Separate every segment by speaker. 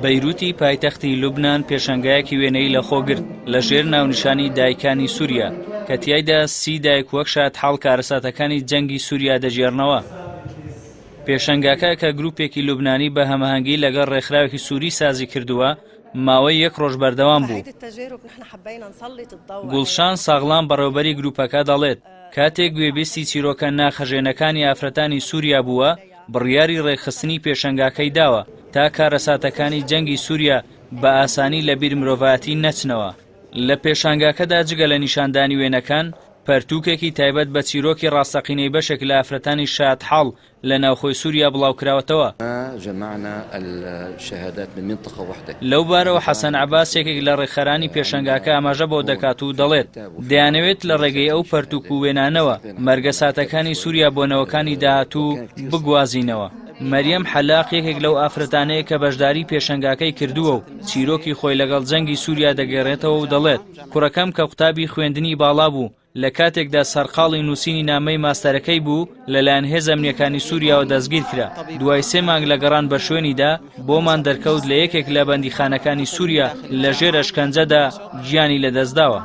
Speaker 1: بەیروتی پایتەختی لوبنان پێشەنگایەکی وێنەیی لەخۆگرت لە ژێر ناونیشانی دایکانی سووریا کە تیایدا سی دایک وەک شایەتحاڵ کارەساتەکانی جەنگی سووریا دەگێڕنەوە. پێشەنگاکە کە گروپێکی لوبنانی بە هەماهەنگی لەگەڵ ڕێکخراوێکی سووری سازی کردووە، ماوەی یەک ڕۆژ بەردەوام بوو. گوڵشان ساغڵام بەڕێوبەری گروپەکە دەڵێت، کاتێک گوێبیستی چیرۆکە ناخهەژێنەکانی ئافرەتانی سووریا بووە، بڕیاری ڕێکخستنی پێشەنگاکەی داوە تا کارەساتەکانی جەنگی سووریا بە ئاسانی لە بیر مرۆڤایەتی نەچنەوە. لە پێشانگاکەدا جگە لە نیشاندانی وێنەکان، پەرتووکێکی تایبەت بە چیرۆکی ڕاستەقینەی بەشێک لە ئافرەتانی شایەتحاڵ لە ناوخۆی سووریا بڵاوکراوەتەوە. لەو بارەوە حەسەن عەباس یەکێک لە ڕێکخەرانی پێشەنگاکە ئاماژە بەوە دەکات و دەڵێت، دەیانەوێت لە ڕێگەی ئەو پەرتووک و وێنانەوە مەرگەساتەکانی سووریا بۆ نەوەکانی داهاتوو بگوازینەوە. مەریەم حەلاق یەکێک لەو ئافرەتانەیە کە بەشداری پێشەنگاکەی کردووە و چیرۆکی خۆی لەگەڵ جەنگی سووریا دەگێڕێتەوە و دەڵێت، کوڕەکەم کە قوتابی خوێندنی باڵا بوو، لە کاتێکدا سەرقاڵی نووسینی نامەی ماستەرەکەی بوو، لەلایەن هێزە ئەمنییەکانی سووریاوە دەستگیرکرا. دوای سێ مانگ لە گەڕان بە شوێنیدا، بۆمان دەرکەوت لە یەکێک لە بەندیخانەکانی سووریا لە ژێر ئەشکەنجەدا گیانی لەدەستداوە.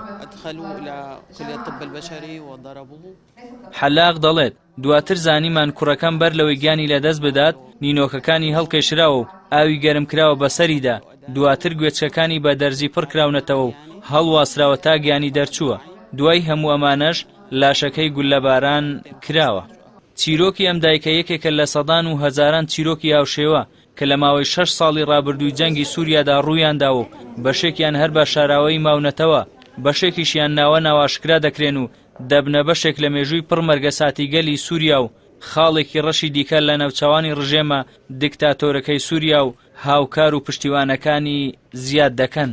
Speaker 1: حەلاق دەڵێت، دواتر زانیمان کوڕەکەم بەر لەوەی گیانی لەدەست بدات، نینۆکەکانی هەڵکێشراوە و ئاوی گەرم کراوە بەسەریدا، دواتر گوێچکەکانی بە دەرزی پڕکراونەتەوە و هەڵواسراوە تا گیانی دەرچووە، دوای هەموو ئەمانەش لاشەکەی گوللەباران کراوە. چیرۆکی ئەم دایکە یەکێکە لە سەدان و هەزاران چیرۆکی هاوشێوە کە لە ماوەی شەش ساڵی ڕابردووی جەنگی سووریادا ڕوویانداوە و بەشێکیان هەر بە شاراوەیی ماونەتەوە، بەشێکیشیان ناوە ناو ئاشکرا دەکرێن و دەبنە بەشێک لە مێژووی پڕ مەرگەساتی گەلی سووریا و خاڵێکی ڕەشی دیکە لە ناوچەوانی ڕژێمە دیکتاتۆرەکەی سووریا و هاوکار و پشتیوانەکانی زیاد دەکەن.